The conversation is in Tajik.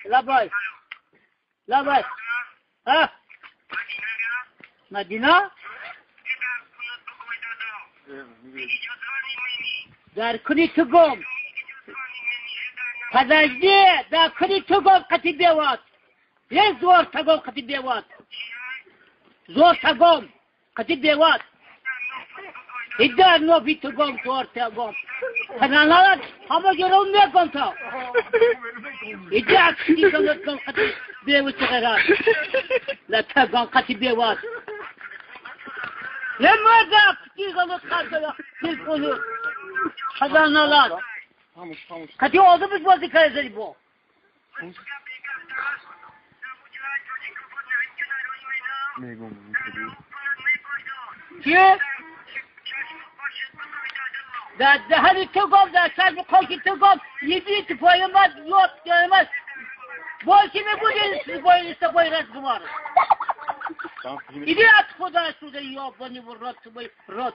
Лабай. Лабай. А? Мадина? Дар куни тугом. Подожди, да куни тугом қати беват. Есть зор тагом қати беват. Зор тагом қати беват. Идар ноби тугом зор тагом. Таналалат ҳама ҷоро мекон та. Идар қати қати беват ғайрат. Ла тагом қати беват. Лемада қати галат қати телефону. Таналалат. Қати одамиш бозӣ карда бо. Чи? Дар даҳани ту гом, дар чашми хоки ту гом, иди твою мать, ёб твою мать. Больше не будем с тобой разговаривать. Иди отсюда, отсюда, ёбаный в рот твой, рот.